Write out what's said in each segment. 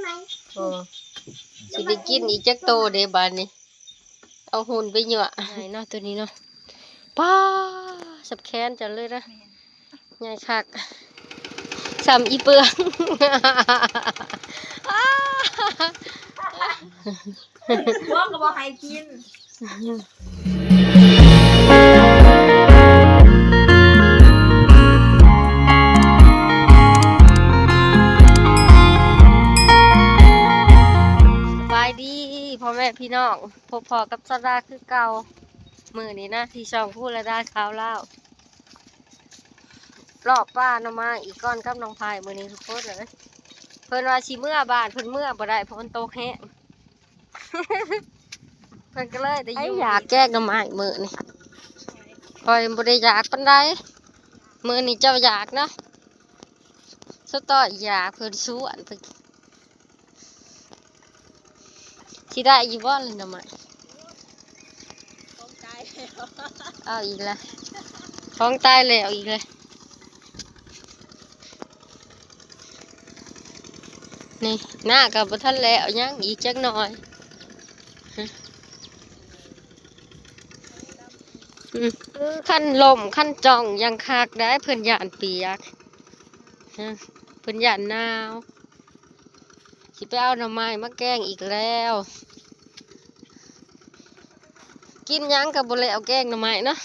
ໂອ້ ຊິໄດ້ກິນອີກຈັກໂຕເດບາດນີ້ ເອົາຫຸ່ນໄປຍົວະໃຫ້ເນາະ ໂຕນີ້ເນາະ. ປ້າ ສຳແຂນເຈົ້າເລີຍນະ ໃຫຍ່ຄັກ ສ່ຳອີເປືອງ ພວກກໍບໍ່ໃຫ້ກິນ. ສະບາຍດີພໍ່ແມ່ພີ່ນ້ອງ ພົບພໍ້ກັບສາວດາຄືເກົ່າ ມື້ນີ້ນະ ທີ່ຊ່ອງພູລະດາຊາວລາວ ເລາະປ່າໜໍ່ໄມ້ອີກກ່ອນກັບນ້ອງໄພມື້ນີ້ທຸກຄົນເອີຍ. ເພິ່ນວ່າຊິເມືອບ້ານ ເພິ່ນເມືອບໍ່ໄດ້ ເພາະມັນຕົກແຮງ ເພິ່ນກໍເລີຍໄດ້ຢູ່. ຢາກແກງໜໍ່ໄມ້ມື້ນີ້ ຂ້ອຍບໍ່ໄດ້ຢາກປານໃດ. ມື້ນີ້ເຈົ້າຢາກເນາະ ສາວຕ້ອຍຢາກ ເພິ່ນຊວນໄປ. ຊິໄດ້ຢູ່ບໍ່ລະໜໍ່ໄມ້? ຂອງຕາຍແລ້ວ ເອົາອີກລະ ຂອງຕາຍແລ້ວອີກລະ. ນີ້ ໜ້າກໍບໍ່ທັນແລ້ວ ຍັງອີກຈັກໜ້ອຍ. ອືມ ຄັນລົມຄັນຈ່ອງຢ່າງຄັກໄດ໋ ເພິ່ນຢ້ານປຽກ ເພິ່ນຢ້ານໜາວ. ຊິໄປເອົາໜໍ່ໄມ້ມາແກງອີກແລ້ວ. ກິນຫຍັງກໍບໍ່ແລ້ວ ແກງໜໍ່ໄມ້ເນາະ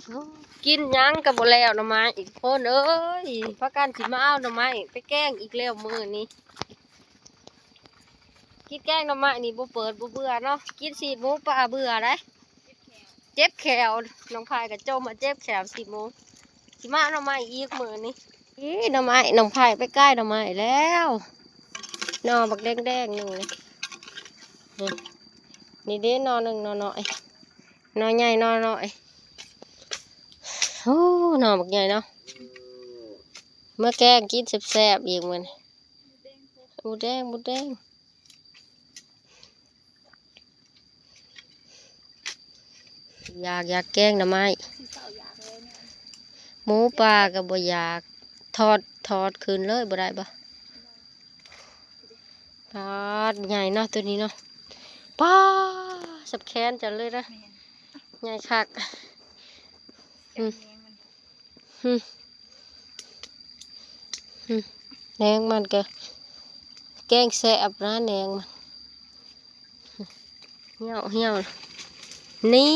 ໂອ້ ກິນຫຍັງກໍບໍ່ແລ້ວໜໍ່ໄມ້ອີກຄົນເອີຍ. ພາກັນຊິມາເອົາໜໍ່ໄມ້ໄປແກງອີກແລ້ວມື້ນີ້. ກິນແກງໜໍ່ໄມ້ນີ້ບໍ່ເປີດບໍ່ເບື່ອເນາະ ກິນຊີ້ນໝູປ່າເບື່ອໄດ໋. ເຈັບແຂ້ວ ນ້ອງພາຍກໍຈົ່ມວ່າເຈັບແຂ້ວ ຊິໂມງ ຊິມາເອົາໜໍ່ໄມ້ອີກມື້ນີ້. ອີ ໜໍ່ໄມ້ ນ້ອງພາຍໄປກ່າຍໜໍ່ໄມ້ແລ້ວ ໜໍ່ບັກແດງໆ ໜຶ່ງນີ້ ນີ້ເດ້ ໜໍ່ໜຶ່ງ ໜໍ່ນ້ອຍ ໜໍ່ໃຫຍ່ ໜໍ່ນ້ອຍ. ໂອ້ ໜໍ່ບັກໃຫຍ່ເນາະ ເມືອແກງກິນແຊບໆ ອີກມື້ນີ້. ໝູແດງ ໝູແດງ ຢາກ ຢາກແກງໜໍ່ໄມ້ ໝູປ່າກໍບໍ່ຢາກ ທອດ ທອດຂຶ້ນເລີຍບໍ່ໄດ້ບໍ່? ປາດ ໃຫຍ່ເນາະ ໂຕນີ້ເນາະ ປາດ ສ່ຳແຂນເຈົ້າເລີຍນະ ໃຫຍ່ຄັກ. ອືມ ຫື ຫື ແໜງມັນກະແກງແຊບນະ ແໜງມັນ ຫ່ຽວ ຫ່ຽວ. ນີ້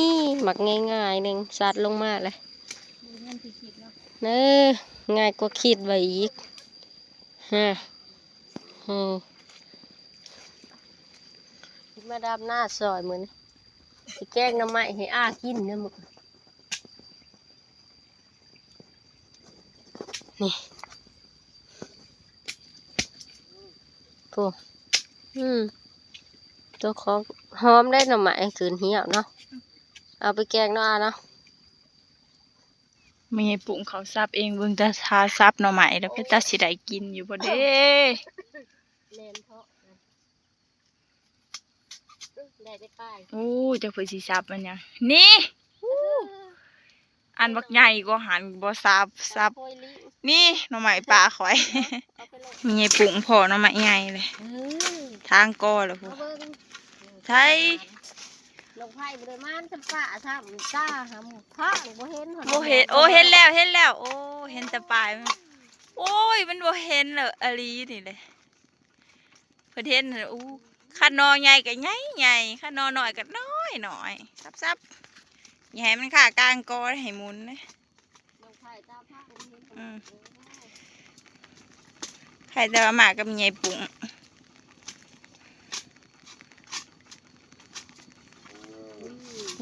ໝາກງ່າຍໆ ໜຶ່ງ ສັດລົງມາເລີຍ ເອີ ງ່າຍກວ່າຄິດໄວ້ອີກ ຮະ ເອີ ມາດຳນາຊ່ອຍມື້ນີ້ ຊິແກງໜໍ່ໄມ້ໃຫ້ອາກິນເດີມື້ ນີ້ ໂອ້ ອືມ ຕົວຂອງຫອມໄດ໋ ໜໍ່ໄມ້ຂຶ້ນຫ່ຽວເນາະ ເອົາໄປແກງເນາະ ອາເນາະ. ແມ່ໃຫຍ່ປຸ້ງເຂົາສັບເອງ ເບິ່ງແຕ່ທ່າສັບໜໍ່ໄມ້ແລ້ວ ເປັນຕາຊິໄດ້ກິນຢູ່ບໍ່ເດ້? ແມ່ນເພາະ ອື ໄດ້ແຕ່ປາຍ ໂອ້ ຈັກເພິ່ນຊິສັບມັນຫຍັງ ນີ້ ເອີ ອັນບັກໃຫຍ່ກວ່າຫັ້ນບໍ່ສັບ ສັບ ນີ້ໜໍ່ໄມ້ປ່າຂ້ອຍ ເອົາໄປໂລດ ແມ່ໃຫຍ່ປຸ້ງພໍ້ໜໍ່ໄມ້ໃຫຍ່ເລີຍ ເອີ ທາງກໍແລ້ວພຸ້ນ ເອົາເບິ່ງ ໃສ ນ້ອງໄພບໍ່ໄດ້ມານຈຳປາຊ້ຳ ຕາຫຳຂ້າງບໍ່ເຫັນ ບໍ່ເຫັນ ໂອ້ ເຫັນແລ້ວ ເຫັນແລ້ວ ໂອ້ ເຫັນແຕ່ປາຍມັນ ໂອ້ຍ ມັນບໍ່ເຫັນແລ້ວ ອີ່ຫຼີນີ້ແຫຼະ. ເພິ່ນເຫັນ ໂອ້ ຄັນໜໍ່ໃຫຍ່ກໍໃຫຍ່ໆ ຄັນໜໍ່ນ້ອຍກໍນ້ອຍໆ ສັບໆ ຢ່າໃຫ້ມັນຄາກາງກໍ ໃຫ້ໝຸນເດ້ ອືມ ໃຫ້ແຕ່ວ່າມາກັບແມ່ໃຫຍ່ປຸ້ງ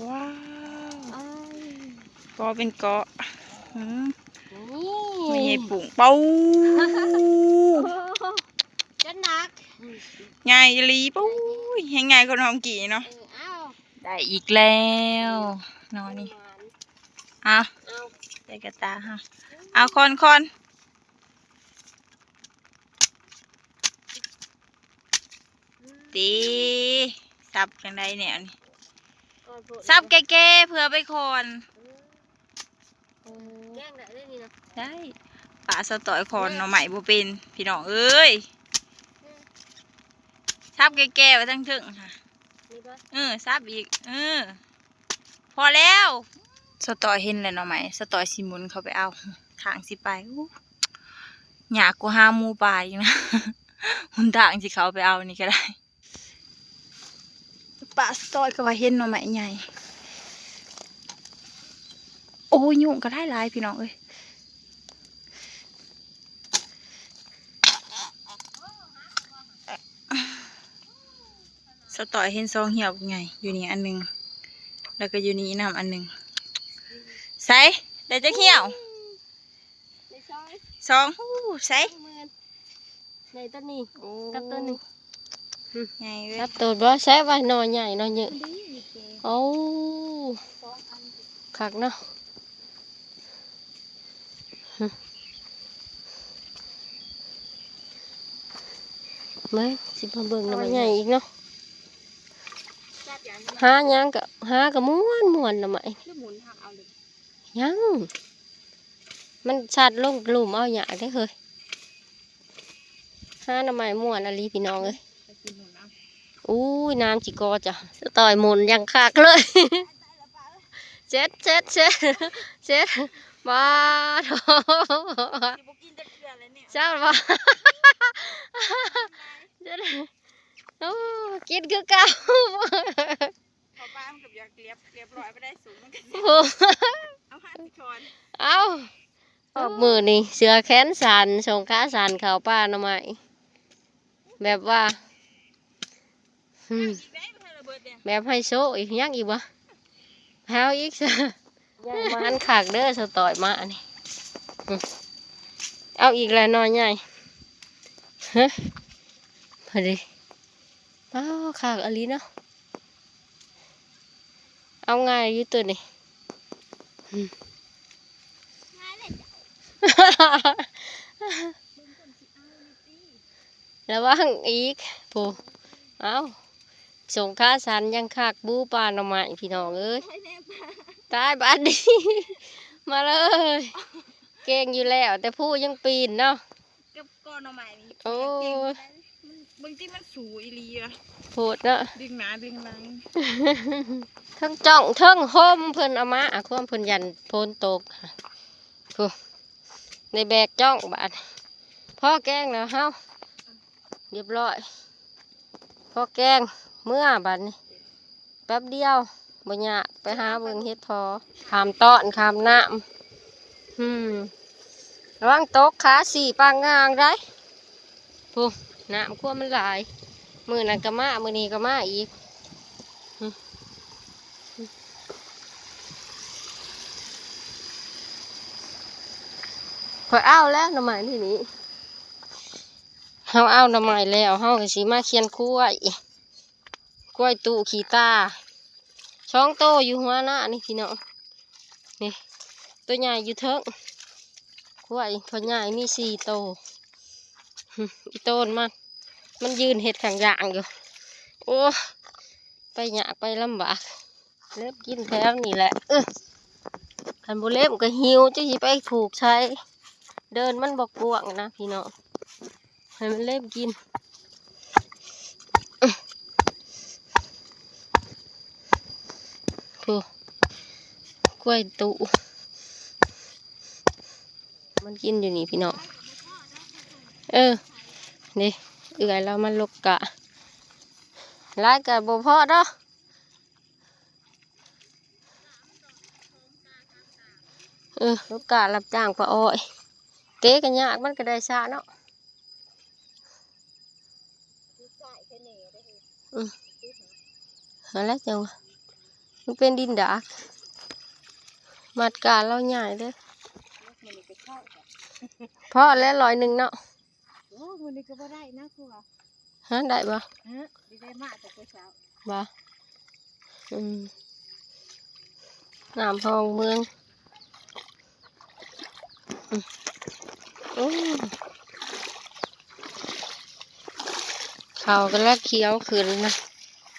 ວ້າວ ກໍເປັນເກາະ ອືມ ນີ້ ແມ່ໃຫຍ່ປຸ້ງ ເປົາ ຈັດໜັກ ໃຫຍ່ອີ່ຫຼີ ປຸ້ຍ ແຮງໃຫຍ່ກວ່ານ້ອງກີ້ເນາະ ເອີ ອ້າວ ໄດ້ອີກແລ້ວ ເນາະນີ້ ເອົາ ເອົາ ໄດ້ກະຕາເຮົາ ເອົາ ຄອນໆ ຕີ ສັບຈັ່ງໃດແນວນີ້ ສັບແກ່ໆ ເພື່ອໄປຄອນ ແກງໄດ້ເດ້ນີ້ນະ ໄດ້ ປາສະຕອຍຄອນໜໍ່ໄມ້ບໍ່ເປັນ ພີ່ນ້ອງເອີຍ ອື ສັບແກ່ໆໄວ້ທາງເທິງຫັ້ນນະ. ນີ້ບໍ່? ເອີ ສັບອີກ. ເອີ ພໍແລ້ວ. ສາວຕ້ອຍເຫັນແລ້ວໜໍ່ໄມ້, ສາວຕ້ອຍຊິໝຸນເຂົ້າໄປເອົາ ທາງຊິໄປ. ໂອ້ ຍາກກວ່າຫາໝູປ່າອີກນະ ຫົນທາງຊິເຂົ້າໄປເອົານີ້ກໍໄດ້. ປ້າສາວຕ້ອຍກໍວ່າເຫັນໜໍ່ໄມ້ໃຫຍ່. ໂອ້ຍ ຍຸງກໍຫຼາຍໆ ພີ່ນ້ອງເອີຍ. ສາວຕ້ອຍເຫັນສອງຫ່ຽວໃຫຍ່ ຢູ່ນີ້ອັນໜຶ່ງ ແລ້ວກໍຢູ່ນີ້ນຳອັນໜຶ່ງ. ໃສ ໄດ້ຈັກຫ່ຽວ? ໄດ້ສອງ ສອງ. ໂອ້ ໃສ ໃຫຍ່ຕົວນີ້ ໂອ້ ກັບຕົວນີ້ ໃຫຍ່ເວີຍ ກັບຕົວບໍ່? ໃສວ່າໜໍ່ໃຫຍ່ໜໍ່ເຍອະ. ໂອ້ ຄັກເນາະ. ມາ ຊິມາເບິ່ງໜໍ່ໄມ້ໃຫຍ່ອີກເນາະ. ຫາຫຍັງກະ ຫາກະມ່ວນໆ ໜໍ່ໄມ້. ຍັງ ມັນຊັດລົງລຸ່ມເອົາຍາກເດ້ເຮີ້ຍ. ຫາໜໍ່ໄມ້ມ່ວນອີ່ຫຼີພີ່ນ້ອງເອີຍ. ອຸ້ຍ ນ້ຳຊິກໍຈະ ສາວຕ້ອຍໝຸນຢ່າງຄັກເລີຍ. ເຊັດ ເຊັດ ເຊັດ ເຊັດ ບາດ ຊິບໍ່ກິນຈັກເທື່ອແລ້ວນີ້ ເຈົ້າວ່າ ໂອ້ ກິນຄືເກົ່າ. ເຂົ້າປ່າມັນກໍຢາກລຽບ ລຽບຮ້ອຍບໍ່ໄດ້ສູງ ມັນກໍ ໂອ້ ເອົາຫາຊິຄອນ ເອົາ ອອກມື້ນີ້ເສື້ອແຂນສັ້ນ ສົ້ງຂາສັ້ນເຂົ້າປ່າໜໍ່ໄມ້ ແບບວ່າ ອືມ ອີກໄດ້ບໍ່ທັນລະເບີດເດ້ ແບບໄຮໂຊອີກ ຍັງອີກບໍ່? ເອົາອີກຊະ ໃຫຍ່ມານຄັກເດີ ສາວຕ້ອຍມາອັນນີ້ ອືມ ເອົາອີກແລ້ວໜໍ່ໃຫຍ່ ຮະ ພໍດີ ອ້າວ ຄັກອີ່ຫຼີເນາະ. ເອົາງ່າຍຢູ່ຕົວນີ້ ອືມ ງ່າຍເລີຍ ລະວັງອີກ ໂອ້ ເອົ້າ ສົ້ງຂາສັ້ນຍັງຄັກ ບູ່ປ່າໜໍ່ໄມ້ພີ່ນ້ອງເອີຍ ຕາຍບາດນີ້ ມາເລີຍ ເກັ່ງຢູ່ແລ້ວ ແຕ່ພູຍັງປີນເນາະ. ກັບກໍໜໍ່ໄມ້ນີ້ ໂອ້ຍ ເກັ່ງໄປ ມັນ ເບິ່ງຕິ ມັນສູ້ອີ່ຫຼີວ່າ ໂພດເນາະ ດຶງໜ້າດຶງຫຼັງ ເທິງຈ້ອງເທິງຮົ່ມ ເພິ່ນເອົາມາ ອາ ຄວາມເພິ່ນຢ້ານຝົນຕົກ ພຸ້ນ ໄດ້ແບກຈ້ອງບາດ ພໍແກງແລ້ວເຮົາ ລຽບຮ້ອຍ ພໍແກງ ເມືອບາດນີ້ ແປັບດຽວ ບໍ່ຍາກ ໄປຫາເບິ່ງເຫັດພໍ ຂ້າມຕອນ ຂ້າມນ້ຳ ອືມ ລະວັງຕົກ ຂາສີປາງງາງໄດ໋ ພຸ້ນ ນ້ຳຂວມມັນຫຼາຍ ມື້ນັ້ນກໍມາ ມື້ນີ້ກໍມາອີກ ອືມ ຂ້ອຍເອົາແລ້ວໜໍ່ໄມ້ນີ້ນີ້ ເຮົາເອົາໜໍ່ໄມ້ແລ້ວ ເຮົາກໍຊິມາຂຽນຄວາຍ ຄວາຍຕູ້ຂີ້ຕາ ສອງໂຕຢູ່ຫົວນານີ້ພີ່ນ້ອງ ນີ້ ໂຕໃຫຍ່ຢູ່ເທິງ ຄວາຍພໍ່ໃຫຍ່ມີສີ່ໂຕ ອີ່ໂຕນມັນ ມັນຢືນເຮັດຂ້າງຢ່າງຢູ່ ໂອ້ ໄປຍາກໄປລຳບາກ ເລັບກິນແຖວນີ້ແຫຼະ ເອີ ຄັນບໍ່ເລັບກໍຫິວ ຈັກຊິໄປຜູກໃສ ເດີ່ນມັນບໍ່ກວ້າງນະພີ່ນ້ອງ ໃຫ້ມັນເລັບກິນ ໂອ້ ຄວາຍຕູ້ ມັນກິນຢູ່ນີ້ພີ່ນ້ອງ ເອີ ນີ້ ເອື້ອຍລາວມາລົກກະ ຫຼາຍກະບໍ່ພໍເນາະ. ເອີ ລູກກະຮັບຈ້າງປາອ້ອຍ ເຕະກໍຍາກ ມັນກໍໄດ້ຊະເນາະ ອືມ ຫັ້ນແຫຼະຈັ່ງວ່າ ມັນເປັນດິນດາກ ມັດກາລາວໃຫຍ່ເດ້ ພໍແລ້ວຮ້ອຍໜຶ່ງເນາະ. ໂອ້ ມື້ນີ້ກໍບໍ່ໄດ້ນະ ຄືວ່າ ຮະ ໄດ້ບໍ່? ຮະ ໄດ້ມາແຕ່ເຊົ້າ ບໍ່? ອືມ ນ້ຳພອງເມືອງ ອືມ ໂອ້ ເຂົ້າກໍລະຂຽວຂຶ້ນນະ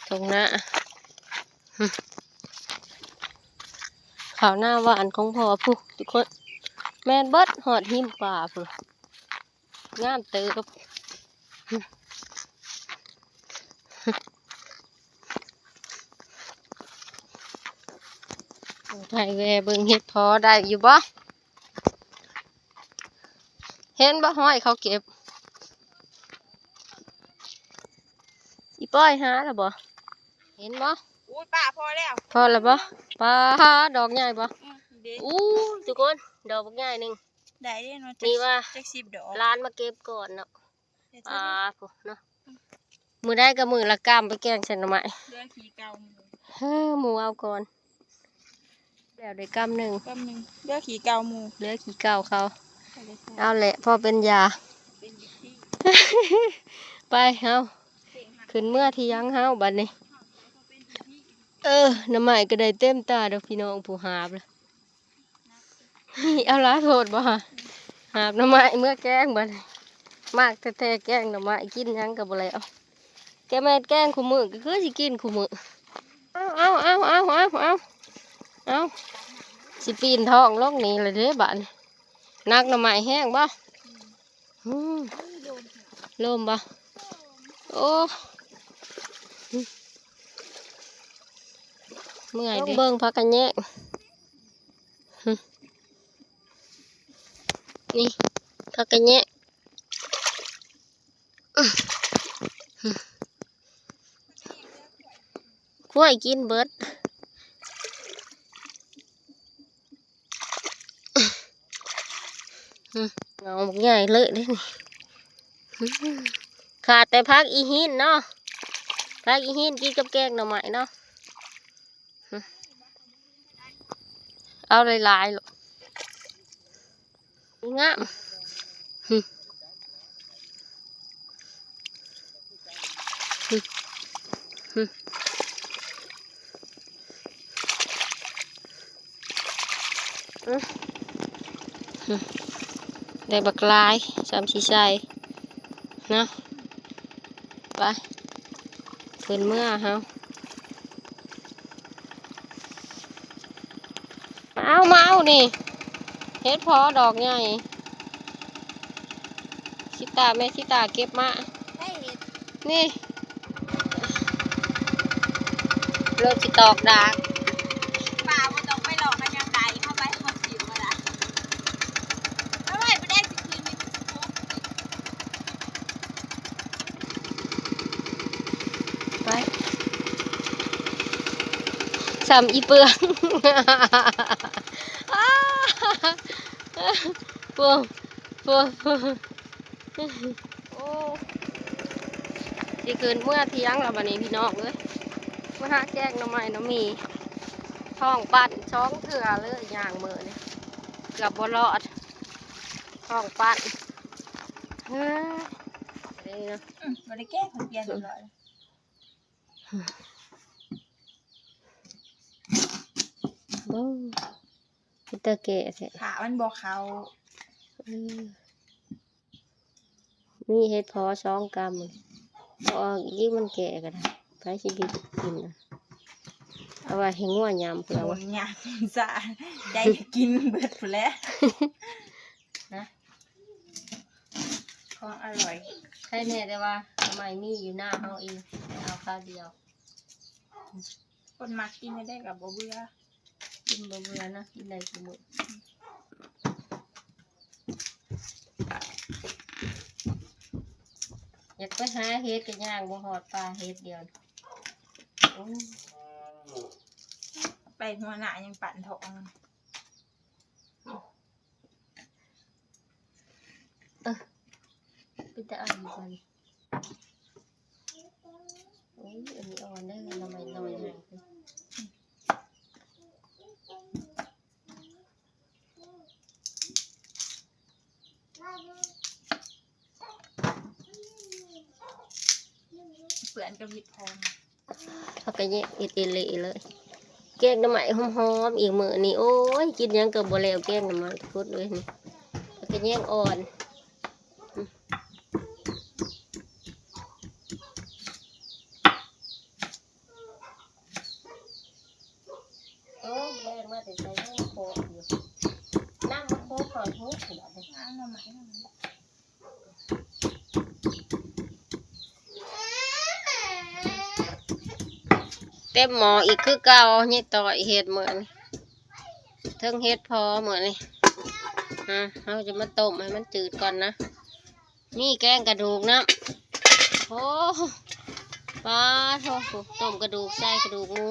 ທົ່ງນາ ອືມ ເຂົ້ານາຫວານຂອງພໍ່ພຸ້ນທຸກຄົນ ແມ່ນເບິດ ຮອດຮິມປ່າພຸ້ນ. ງາມເຕີບ ອືມ ເ ໄປແວ່ເບິ່ງເຫັດເພາະໄດ້ຢູ່ບໍ່? ເຫັນບໍ່ ຫ້ອຍເຂົາເກັບ? ອີປອຍຫາແລ້ວບໍ່? ເຫັນບໍ່? ອຸ້ຍ ປ້າ ພໍແລ້ວ ພໍແລ້ວບໍ່? ປ້າ ດອກໃຫຍ່ບໍ່? ອືມ ເດ້ ອູ້ ທຸກຄົນ ດອກບັກໃຫຍ່ໜຶ່ງ ໄດ້ເດ້ເນາະ ນີ້ວ່າ ຈັກສິບດອກ ຫຼານມາເກັບກ່ອນເນາະ. ອ່າ ພຸ້ນເນາະ ມື້ໃດກໍມື້ລະກຳ ໄປແກງໃສ່ໜໍ່ໄມ້ ເຫຼືອຂີ້ເກົ່າໝູ່ ເຮີ ໝູ່ເອົາກ່ອນ ແລ້ວໄດ້ກຳໜຶ່ງ ກຳໜຶ່ງ ເຫຼືອຂີ້ເກົ່າໝູ່ ເຫຼືອຂີ້ເກົ່າເຂົາ ເອົາແຫຼະ ພໍເປັນຢາ ເປັນວິທີ ໄປເຮົາ ເປັນວິທີ ຂຶ້ນເມືອທີ່ຫຍັງເຮົາບັດນີ້ ເອີ ໜໍ່ໄມ້ກໍໄດ້ເຕັມຕາດອກ ພີ່ນ້ອງ ຜູ້ຫາບລະ ເອົາຫຼາຍໂພດບໍ່ຫະ? ຫາບໜໍ່ໄມ້ເມືອແກງບັດນີ້ ມັກແທ້ໆ ແກງໜໍ່ໄມ້ ກິນຫຍັງກໍບໍ່ແລ້ວ ແກແມ່ນແກງຄູ່ມື້ ກໍຄືຊິກິນຄູ່ມື້ ເອົາ ເອົາ ເອົາ ເອົາ ເອົາ ເອົາ ເອົາ ຊິປີນທ້ອງລົງນີ້ລະເດ້ບາດນີ້ ໜັກໜໍ່ໄມ້ແຮງບໍ່? ອືມ ລົມບໍ່? ໂອ້ ເມື່ອຍເດ້ ເບິ່ງຜັກກະແຍງ ນີ້ ຜັກກະແຍງ ຄວາຍກິນເບິດ ເຫງົາບັກໃຫຍ່ເລີຍເດ້ນີ້ ຂາດແຕ່ຜັກອີຫີນເນາະ ຜັກອີຫີນກິນກັບແກງໜໍ່ໄມ້ເນາະ ເອົາຫຼາຍໆໂລດ ງາມ ໄດ້ບັກຫຼາຍ ສ່ຳຊິໃສ່ເນາະ ໄປ ຂຶ້ນເມືອເຮົາ ມາເອົາ ມາເອົານີ້ ເຫັດເພາະດອກໃຫຍ່ ຊິຕາ ແມ່ຊິຕາເກັບມາ ໃຜເຮັດ? ນີ້ ລົດຊິຕອກດາກ ປ້າບໍ່ຕ້ອງໄປຫຼອກກັນຫຍັງໄກ ເຮົາໄປເຮົາຊິບໍ່ໄດ້ ເອົາໄວ້ ບໍ່ໄດ້ຊິຄືນນີ້ມັນຊິໂພດ ໄປ ສ່ຳອີເປືອງ ໂອ້ ໂອ້ ໂອ້ ຊິຂຶ້ນເມືອທ່ຽງແລ້ວບັດນີ້ພີ່ນ້ອງເອີຍ ມາຫາແກງໜໍ່ໄມ້ໜໍ່ໝີ່ ທ້ອງປັ່ນສອງເທື່ອເລີຍ ຍ່າງມື້ນີ້ ເກືອບບໍ່ລອດ ທ້ອງປັ່ນ ເອີ ນີ້ນະ ອືມ ບໍ່ໄດ້ແກງ ຂ້ອຍປ່ຽນເລີຍ ໂອ້ ເປັນຕາແກ່ແທ້ ຂາມັນບໍ່ເຂົ້າ ເອີ ມີເຫັດເພາະສອງກຳ ເອົາອອກອີກ ມັນແກ່ກໍໄດ້ ໃຜຊິບິດກິນນະ ເອົາໄວ້ໃຫ້ງົວຫຍ້ຳພຸ້ນລະວະ ຫຍ້ຳຊະ ໄດ້ກິນເບິດພຸ້ນແຫຼະ ນະ ຂອງອະລ່ອຍ ໃຄແນ່ແຕ່ວ່າໜໍ່ໄມ້ມີຢູ່ໜ້າເຮົາເອງ ເອົາຄາວດຽວ ຄົນມັກກິນແນວໃດກໍບໍ່ເບື່ອ ກິນບໍ່ເບື່ອນະ ກິນໄດ້ທຸກມື້ ຢາກໄປຫາເຫັດກໍຍ່າງບໍ່ຮອດປ່າເຫັດດຽວ ໂອ້ຍ ໄປຫົວໜ້າຍັງປັ່ນທ້ອງ ເອີ ເປັນຕາອາຍຢູ່ບໍ່ນີ້ ໂອ້ຍ ອັນນີ້ອ່ອນເດີ ໜໍ່ໄມ້ນ້ອຍໃຫຍ່ ເປື້ອນກັບເຫັດເຜາະ ເຮົາກໍແຍກເຮັດເອເລເລີຍ ແກງໜໍ່ໄມ້ຫອມໆ ອີກມື້ນີ້ ໂອ້ຍ ກິນຫຍັງກໍບໍ່ແລ້ວ ແກງໜໍ່ໄມ້ທຸກຄົນເອີຍ ນີ້ ຜັກກະແຍງອ່ອນ ໂອ້ ແລ່ນມາແຕ່ໃສ ນ້ຳໂຄກຢູ່ ນ້ຳໂຄກເຂົ້າທຸກ ນ້ຳໜໍ່ໄມ້ ເຕັມໝໍ້ອີກຄືເກົ່າ ຍາຍຕ້ອຍເຮັດມື້ນີ້ ເທິງເຫັດເຜາະມື້ນີ້ ຮະ ເຮົາຈະມາຕົ້ມໃຫ້ມັນຈືດກ່ອນນະ. ມີແກງກະດູກນຳ. ໂອ້ ປາໂທ້ ຕົ້ມກະດູກ ໃສ່ກະດູກໝູ.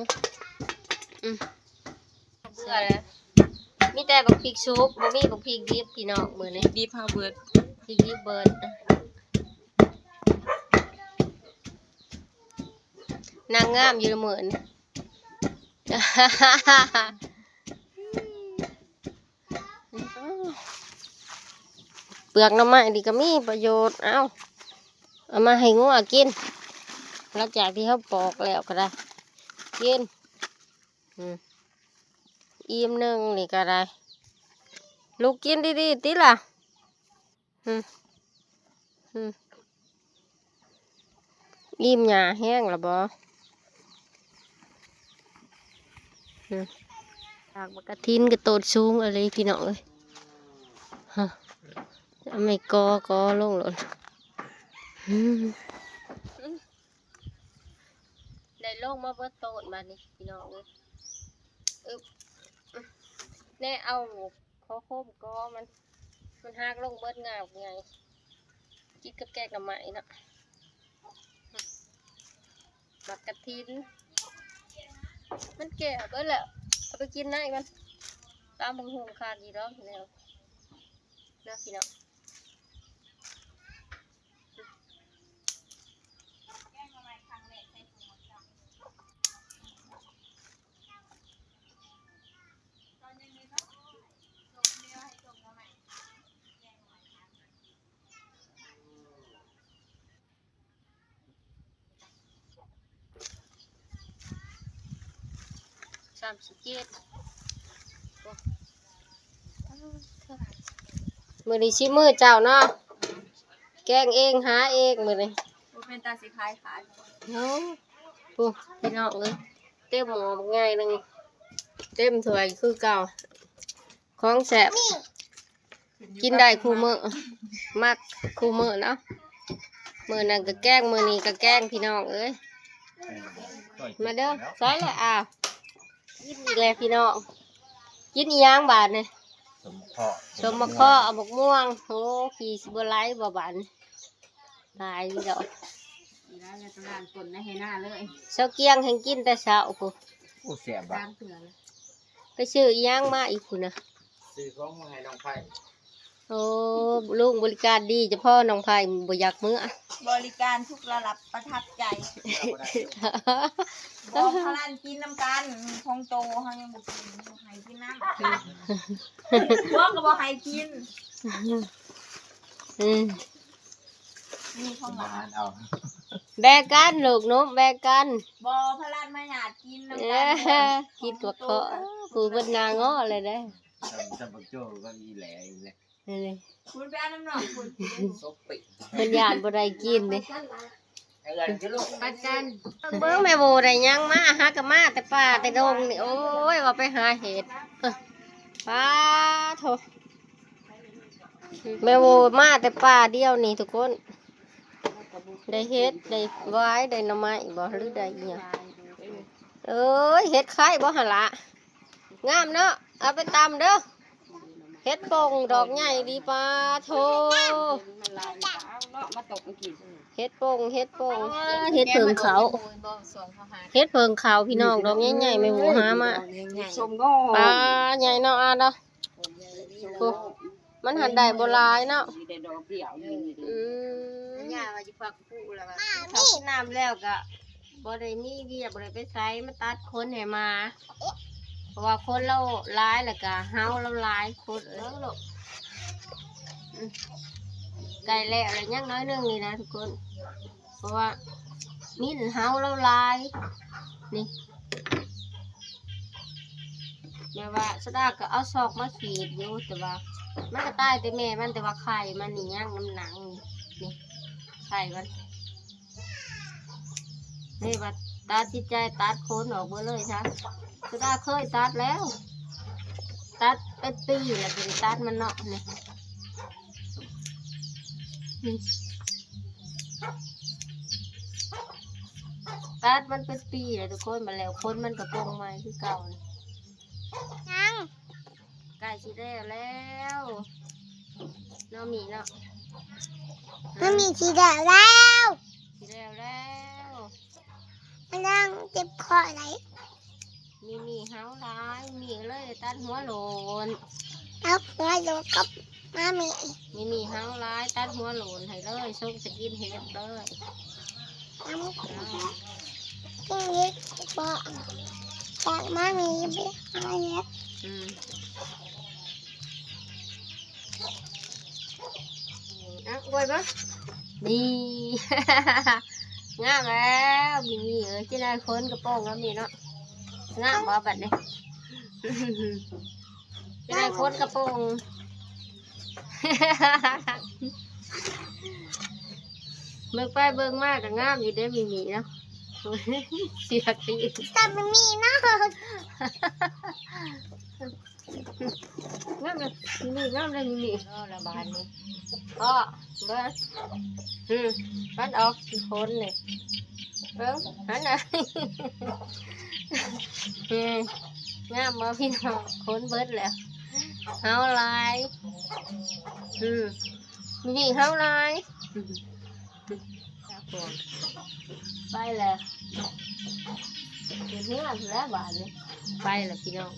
ອືມ ເບື່ອແລ້ວ ມີແຕ່ບັກພິກສຸກ ບໍ່ມີບັກພິກດິບພີ່ນ້ອງມື້ນີ້. ດິບເຮົາເບິດ ພິກດິບເບິດ. ນາງງາມຢູ່ມື້ນີ້. ເປືອກໜໍ່ໄມ້ນີ້ກໍມີປະໂຫຍດ. ເອົາ ເອົາມາໃຫ້ງົວກິນ ຫຼັງຈາກທີ່ເຮົາປອກແລ້ວກໍໄດ້ກິນ. ອືມ ອີ່ມໜຶ່ງນີ້ກໍໄດ້. ລູກກິນດີໆຕິລະ. ຫຶ ຫຶ ອີ່ມຫຍ້າແຮງລະບໍ? ຫຶ ດາກໝາກກະທິນກະໂຕດສູງອີ່ຫຼີພີ່ນ້ອງເອີຍ. ຫຶ ເອົາໄມ້ກໍກໍລົງໂລດ. ຫຶ ໄດ້ລົງມາເບິດໂຕນບາດນີ້ພີ່ນ້ອງເອີຍ. ອຶບ ແນ່ເອົາ ຂໍໂຄມກໍມັນ ມັນຫັກລົງເບິດ ງາບັກໃຫຍ່ ກິນກັບແກງໜໍ່ໄມ້ເນາະ. ໝາກກະທິນ ມັນແກ່ເບິດແລ້ວ ເອົາໄປກິນໃນມັນ ຕຳບັກຫຸ່ງຄາດດີດອກແລ້ວເນາະພີ່ນ້ອງ. ສາມສິບເຈັດ ມື້ນີ້ຊິມື້ເຈົ້າເນາະ ແກງເອງຫາເອງມື້ນີ້. ບໍ່ເປັນຕາຊິຂາຍຂາຍ. ໂອ້ ຜູ້ ພີ່ນ້ອງເອີຍ ເຕັມໝໍ້ບັກໃຫຍ່ໜຶ່ງ ເຕັມຖ້ວຍຄືເກົ່າ. ຂອງແຊບ ກິນໄດ້ຄູ່ມື້ ມັກຄູ່ມື້ເນາະ. ມື້ນັ້ນກໍແກງ ມື້ນີ້ກໍແກງ ພີ່ນ້ອງເອີຍ ມາເດີ. ໃສ່ແລ້ວ ອ້າວ ກິນອີກແລ້ວພີ່ນ້ອງ. ກິນອີ່ຫຍັງບາດນີ້? ສົ້ມໝາກເຄາະ ສົ້ມໝາກເຄາະ ເອົາໝາກມ່ວງ. ໂອ້ ຂີ້ຊິບໍ່ໄຫຼບໍ່ບາດນີ້? ຫຼາຍຢູ່ດອກ ຫຼາຍແລ້ວກໍລ້າງກົ້ນໃນໄຮ່ນາເລີຍ. ເຊົາກຽງແຮ່ງກິນແຕ່ເຊົ້າພຸ້ນ. ໂອ້ ແຊບບາດ ໄປຊື້ອີ່ຫຍັງມາອີກພຸ້ນນະ? ຊື້ຂອງມາໃຫ້ນ້ອງໄພ. ໂອ້ ລຸງບໍລິການດີຈະພໍ້ ນ້ອງໄພບໍ່ຢາກເມືອ. ບໍລິການທຸກລະດັບປະທັບໃຈ. ບອກພະລັນກິນນຳກັນ ຂອງໂຕເຮົາຍັງບໍ່ກິນ ໃຫ້ກິນນຳ. ພວກກໍບໍ່ໃຫ້ກິນ. ອືມ ນີ້ຂອງຫຼານ ເອົາ ແບ່ງກັນລູກໜຸ່ມ ແບ່ງກັນ. ບໍ່ ພະລັນມາຫຍາດກິນນຳກັນ. ເອີ ກິນຕົວເຄາະ ຜູ້ເພິ່ນໜ້າງໍ້ເລີຍເດ້. ຈຳ ຈຳບັກໂຈ້ກັບອີແຫຼອີກແລ້ວ. ນີ້ ຄຸນໄປເອົານຳນ້ອງຄຸນ ເພິ່ນຢ້ານບໍ່ໄດ້ກິນເດ້. ເອີ ເບິ່ງແມ່ໂວໄດ້ຫຍັງມາ ຫາກໍມາແຕ່ປ່າແຕ່ດົງນີ້. ໂອ້ຍ ວ່າໄປຫາເຫັດ ປາໂທ້ ແມ່ໂວມາແຕ່ປ່າດຽວນີ້ທຸກຄົນ ໄດ້ເຫັດ ໄດ້ຫວາຍ ໄດ້ໜໍ່ໄມ້ບໍ ຫຼືໄດ້ອີ່ຫຍັງ? ເອີຍ ເຫັດໄຂ່ບໍຫັ້ນລະ? ງາມເນາະ ເອົາໄປຕຳເດີ. ເຫັດປົ່ງດອກໃຫຍ່ດີ ປາໂທ້ ເຫັດປົ່ງ ເຫັດປົ່ງ ເຫັດເຜິ້ງເຂົາ ເຫັດເຜິ້ງເຂົາພີ່ນ້ອງ ດອກໃຫຍ່ໆ ແມ່ໂວຫາມາ. ປາໃຫຍ່ເນາະ ອາເນາະ. ໂອ້ ມັນຫັ້ນໄດ້ບໍ່ຫຼາຍເນາະ. ອືມ ຍ່າວ່າຊິພັກຜູ້ລະວ່າ ເຂົ້າກິນນ້ຳແລ້ວກະບໍ່ໄດ້ມີວຽກ ບໍ່ໄດ້ໄປໃສ ມາຕັດຂົນໃຫ້ໝາ ເພາະວ່າຂົນລາວຫຼາຍ ແລ້ວກະເຫົ່າລາວຫຼາຍ ຂົນເອີຍ. ອືມ ໃກ້ແລ້ວລະ ຍັງໜ້ອຍໜຶ່ງນີ້ນະທຸກຄົນ ເພາະວ່າມິ້ນເຫົ່າລາວຫຼາຍນີ້. ແມ່ວ່າສະດາກໍເອົາຊອກມາຂີດຢູ່ ແຕ່ວ່າມັນກໍຕາຍແຕ່ແມ່ມັນ ແຕ່ວ່າໄຂ່ມັນນີ້ຍັງນຳໜັງນີ້ ໄຂ່ມັນ. ເລີຍວ່າຕັດສິນໃຈຕັດຂົນອອກເບິດເລີຍຊະ. ສະດາເຄີຍຕັດແລ້ວ ຕັດເປັນປີແລ້ວ ບໍ່ໄດ້ຕັດມັນເນາະນີ້. ອືມ ຕັດມັນເປັນປີແລ້ວທຸກຄົນ ມາແລ້ວຂົນມັນກໍປົ່ງໃໝ່ຄືເກົ່າ. ຍັງ ໃກ້ຊິແລ້ວແລ້ວເນາະ ມີເນາະ. ມັນມີຊິແລ້ວແລ້ວ ຊິແລ້ວແລ້ວ. ມັນຍັງເຈັບຄໍຫຼາຍ. ມີມີເຫົ່າຫຼາຍ ມີເລີຍຕັດຫົວໂຫຼນ ຕັດຫົວໂຫຼນກັບມາມີ. ມີມີເຫົ່າຫຼາຍ ຕັດຫົວໂຫຼນໃຫ້ເລີຍ ຊົງສະກິນເຮັດເລີຍ. ກິນເຮັດບໍ່ ແຕ່ມາມີໄປຫາເຮັດ. ອືມ ອ່ະ ອວຍບໍ່? ນີ້ ງາມແລ້ວ ມີມີເອີຍ. ເຈົ້ານາຍຄົນກະໂປງແບບນີ້ເນາະ ງາມບໍ່ບັດນີ້? ເຈົ້ານາຍຄົນກະໂປງ ເບິ່ງໄປເບິ່ງມາກະງາມຢູ່ເດ້ ມີມີເນາະ. ເສຍຕີນ ແຕ່ມີມີເນາະ. ງາມເລີຍ ມີມີ ງາມເລີຍ ມີມີ. ເອີ ລະບາດນີ້ ພໍ່ເບິ່ງ ອືມ ມັນອອກຂີ້ຂົນນີ້ ເບິ່ງຫັ້ນນະ. ອືມ ງາມບໍ່ພີ່ນ້ອງ? ຂົນເບິດແລ້ວ ເຫົ່າຫຼາຍ. ອືມ ມີມີເຫົ່າຫຼາຍ. ໄປແລ້ວ ເຮັດເຮືອນແລ້ວບາດນີ້ ໄປແລ້ວພີ່ນ້ອງ.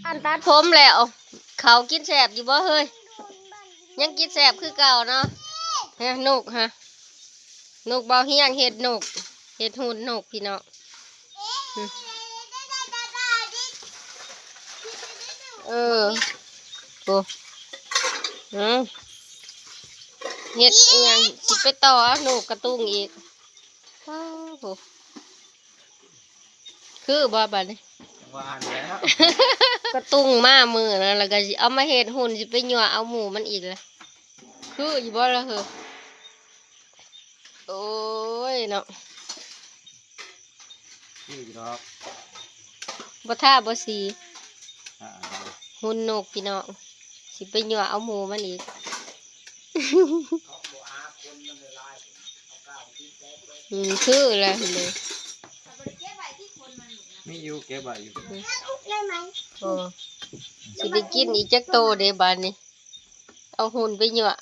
ອັນຕັດຜົມແລ້ວ ເຂົາກິນແຊບຢູ່ບໍ່ເຮີ້ຍ? ຍັງກິນແຊບຄືເກົ່າເນາະ. ຮະ ນົກຮະ ນົກເບົາຮຽງເຮັດນົກ ເຮັດຫຸ່ນນົກພີ່ນ້ອງ. ເອີ ໂອ້ ເອີ ເຮັດອີ່ຫຍັງ ຊິໄປຕໍ່ເອົານົກກະຕຸງອີກ. ວ້າວ ໂອ້ ຄືບໍ່ບາດນີ້? ວ່າຫັ້ນແຫຼະ ກະຕຸງມາມື້ນັ້ນ ແລ້ວກະຊິເອົາມາເຮັດຫຸ່ນ ຊິໄປຍົວະເອົາໝູມັນອີກລະ. ຄືຢູ່ບໍ່ລະເຮີ້ຍ? ໂອ້ຍເນາະ ຄືຢູ່ດອກ ບໍ່ທາບໍ່ສີ ອ່າ ຫຸ່ນນົກພີ່ນ້ອງ ຊິໄປຍົວະເອົາໝູມັນອີກ. ອືມ ຄືແລ້ວເລີຍ ມີຢູ່ ເກັບໄວ້ຢູ່. ອືມ ໂອ້ ຊິໄດ້ກິນອີກຈັກໂຕເດບາດນີ້? ເອົາຫຸ່ນໄປຍົວະ.